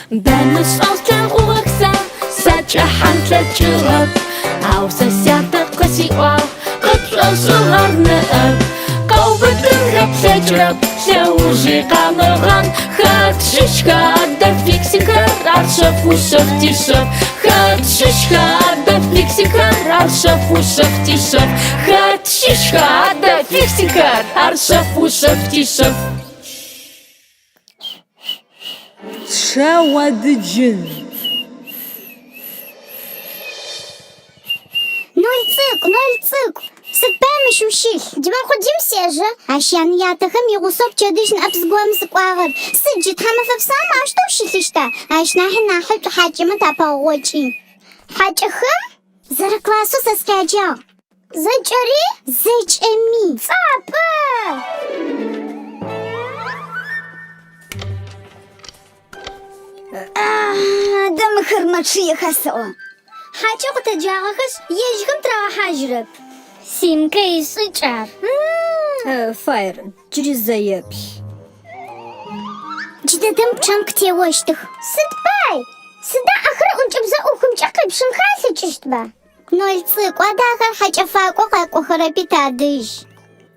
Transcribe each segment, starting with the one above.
Бэмышӏэу слъэгъугъэх сэ, сакӏэхьан слъэкӏыгъэп. Ау сэ сятэ къысиӏуагъ, къыпшӏошӏыгъэр ныӏэп. Къэубытынхэ плъэкӏырэп, лъэужи къамыгъан. Хэт щыщха адэ фиксикхэр, ар шъэф ушъэф тишъэф. Хэт щыщха адэ фиксикхэр, ар шъэф ушъэф тишъэф. Хэт щыщха адэ фиксикхэр, ар шъэф ушъэф тишъэф. Пчъэ одыджын. Ноль цӏыкӏу, ноль цӏыкӏу. Сыд пае мыщ ущылъ? Димэ Хъуджым сежэ. Ащ янэ-ятэхэм игъусэу пчэдыжь ныӏэп зыгорэм сыкӏуагъэр. Сыд джы тхьамэфэ псаум аущтэу ущылъыщта? Ащ нахьи нахьышӏу хьакӏэмэ тапэгъокӏи. Хьакӏэхэм? Зэрэклассэу сэ сыкъяджагъ. Зэкӏэри? Зэкӏэми. Цӏапӏэ! Адэ мыхэр мэчъыеха сэӏо. Хьакӏэу къытэджагъэхэшъ, ежьхэм тырагъэхьажьырэп. Симкэ ишӏыкӏ ар. Фаер, джыри зэ еплъ. Джыдэдэм пчъэм къытеощтых. Сыд пай? Сыда ахэр ӏункӏыбзэ ӏухымкӏэ къипшынхэ алъэкӏыщтба? Ноль цӏыкӏу, адэ ахэр хьакӏэфакӏо къакӏохэрэпи тадэжь.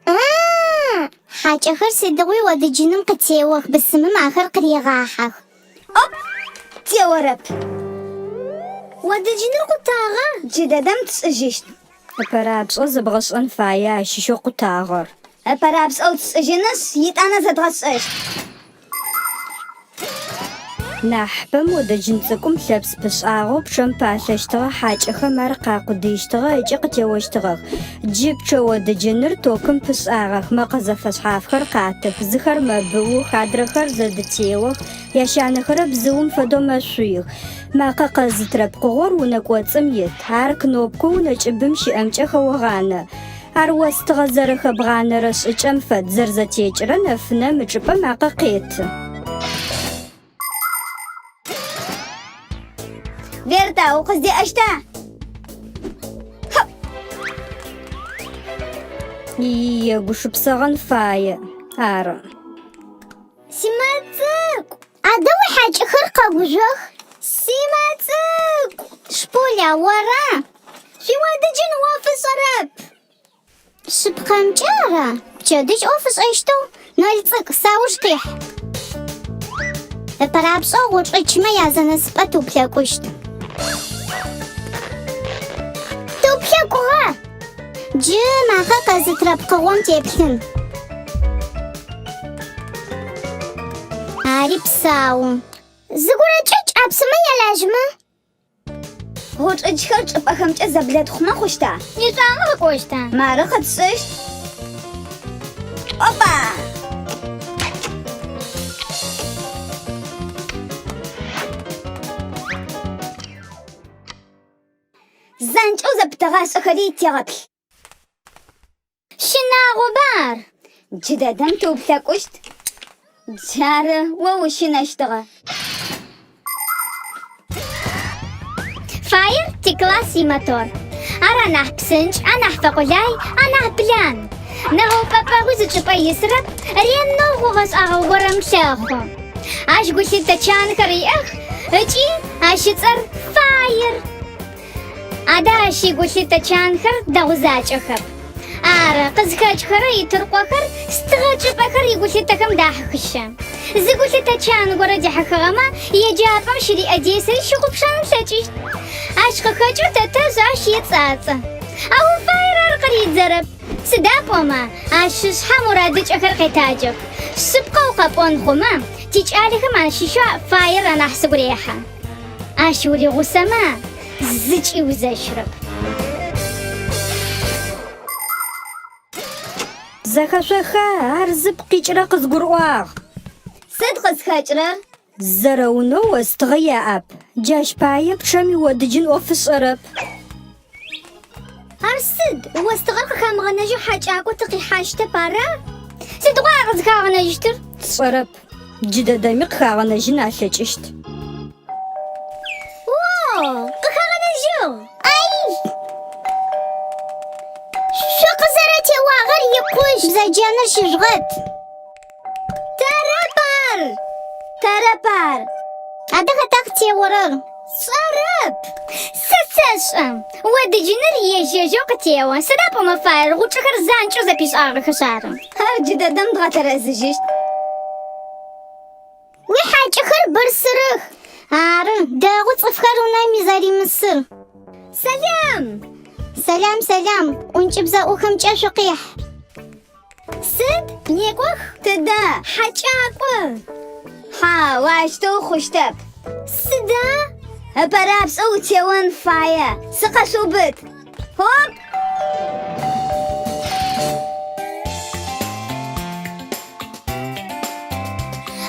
А-а! Хьакӏэхэр сыдигъуи одыджыным къытеох, бысымым ахэр къырегъахьэх. Оп! Теорэп. Одыджыныр къутагъа? Джыдэдэм тшӏыжьыщт. Ыпэрапшӏэу зэбгъэшӏэн фае ащыщэу къутагъэр. Ыпэрапшӏэу тшӏыжьынышъ, етӏанэ зэдгъэшӏэщт. Нахьыпэм одыджын цӏыкӏум лъэпс пышӏагъэу пчъэм палъэщтыгъэ хьакӏэхэм ар къакъудыищтыгъэ ыкӏи къытеощтыгъэх. Джы пчъэ одыджыныр токым пышӏагъэх, мэкъэ зэфэшъхьафхэр къатых, зыхэр мэбыух, адрэхэр зэдытеох, ящанэхэрэ бзыум фэдэу мэшъуих. Макъэ къэзытырэ пкъыгъор унэ кӏоцӏым ит, ар кнопкэу унэ кӏыбым щыӏэмкӏэ хэогъанэ. Ар остыгъэ зэрэхэбгъанэрэ шӏыкӏэм фэд, зэрэзэтекӏырэ нэфынэм ычӏыпӏэ макъэ къеты. Берта, укъыздеӏэщта? Егушыпсэгъэн фае, ары. Симэ цӏыкӏу! Адэ уихьакӏэхэр къэгужъох. Симэ цӏыкӏу! Шполя, ора? Шъуиодыджын ӏоф ышӏэрэп. Шъыпкъэмкӏэ ара? Пчэдыжь ӏоф ышӏэщтыгъ. Ноль цӏыкӏу, сауж къихь. Ыпэрапшӏэу гъучӏычмэ язэнэсыпӏэ тыуплъэкӏущт. Тыуплъэкӏугъэ! Джы макъэ къэзытырэ пкъыгъом теплъын. Ари псау. Зыгорэкӏэ кӏапсэмэ ялажьмэ? Гъучӏычхэр чӏыпӏэхэмкӏэ зэблэтхъумэ хъущта? Ишӏуагъэ къэкӏощта? Мары къэтшӏыщт. Опа! Занкӏэу зэпытэгъашӏэхэри тегъэплъ. Щынагъоба ар? Джыдэдэм тыуплъэкӏущт. Джары о ущынэщтыгъэ. Фаер тикласс имотор. Ар анахь псынкӏ, анахь фэкъулай, анахь блан. Нэгъэупӏэпӏэгъуи зы чӏыпӏэ исырэп, ренэу хъугъэ-шӏагъэ горэм лъэхъу. Ащ гулъытэ чанхэр иӏэх ыкӏи ащ ыцӏэр Фаер. Адэ ащ игулъытэ чанхэр дэгъу закӏэхэп. Ары, къызхэкӏхэрэ итыркъохэр стыгъэ чӏыпӏэхэр игулъытэхэм дахьыхыщэ. Зы гулъытэ чан горэ дихьыхыгъэмэ, еджапӏэм щыриӏэ десэри щыгъупшэн ылъэкӏыщт. Ащ къыхэкӏэу тэтэжъ ащ ецӏацӏэ. Ау Фаер ар къыридзэрэп. Сыда пӏомэ, ащ ышъхьэ мурадыкӏэхэр къетаджэх. Шъыпкъэу къэпӏон хъумэ, тикӏалэхэм ащыщэу Фаер анахь сыгу рехьы. Ащ уригъусэмэ, зыкӏи узэщырэп. Зэхэшъоха, ар зыпкъ къикӏырэ къызгурыӏуагъ. Сыд къызхэкӏырэр? Зэрэунэу остыгъэ яӏэп. Джащ пае пчъэм иодыджын ӏоф ышӏэрэп. Ар сыд, остыгъэр къыхамыгъэнэжьэу хьакӏакӏо тыкъихьащтэп, ара? Сыдигъуа ар къызыхагъэнэжьыщтыр? Сшӏэрэп. Джыдэдэми къыхагъэнэжьын алъэкӏыщт. О, къыхагъэнэжьыгъ! Ай! Шъукъызэрэтеуагъэр икъущт, бзэджэныр щыжъугъэт. Тэрэп ар! Тэрэп ар! Адэ хэта къытеорэр? Сшӏэрэп. Сэ сэшӏэ. Одыджыныр ежь-ежьэу къытео, сыда пӏомэ фаер гъучӏхэр занкӏэу зэпишӏагъэхэшъ ары. Ар джыдэдэм дгъэтэрэзыжьыщт. Уихьакӏэхэр бырсырых. Ары, дэгъу цӏыфхэр унэм зэримысыр. Сэлам! Сэлам, сэлам, ӏункӏыбзэӏухэмкӏэ шъукъихь. Сыд? Некӏох? Тыдэ? Хьакӏакӏо. Хьау, аущтэу хъущтэп. Сыда? Ыпэрапшӏэу утеон фае. Сыкъэшъуубыт. Хоп!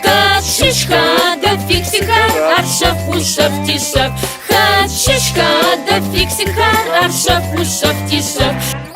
Хэт щыщха адэ фиксикхэр, ар шъэф ушъэф тишъэф. Хэт щыщха адэ фиксикхэр, ар шъэф ушъэф тишъэф.